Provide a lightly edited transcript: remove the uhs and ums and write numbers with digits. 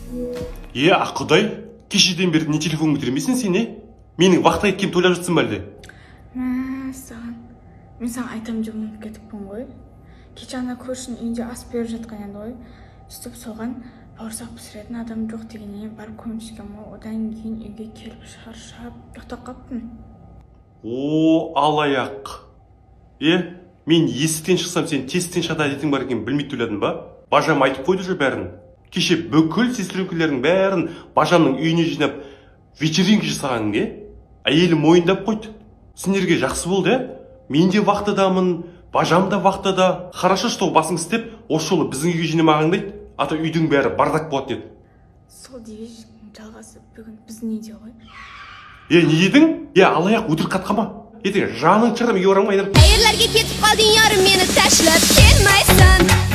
Е, аққұдай, кешеден бері не телефон көтермейсің сен, е? Менің вахта кеткенімді тойлап жатсың ба әлде? Мәссаған, мен саған айтамын деп ұмытып кетіппін ғой. Кеше ана көршінің үйінде ас беріп жатқан еді ғой. Сөйтіп, соған бауырсақ пісіретін адам жоқ дегеннен барып көмектескенмін ғой. Одан кейін үйге келіп, шаршап ұйықтап қалыппын. О, алаяқ! Е, мен есіктен шықсам, сен тесіктен шығатын әдетің бар екенін білмейді деп ойладың ба? Бажам айтып қойды уже бәрін. Кеше бүкіл сестренкалердің бәрін бажамның үйіне жинап, вечеринка жасағаның, е? Әйелім мойындап қойды. Сендерге жақсы болды, е? Мен де вахтадамын, бажам да вахтада. Хорошо, что басың істеп, осы жолы біздің үйге жинамағың дейді, а то үйдің бәрі бардак болатын еді. Сол движиктің жалғасы бүгін біздің үйде ғой. Е, не дедің? Е, алаяқ, өтірік қатқама. Ертең жаның шығарам, үйге барамын ғой, айналып. Qayerlarga ketib qolding, yorim, meni tashlab kelmaysan?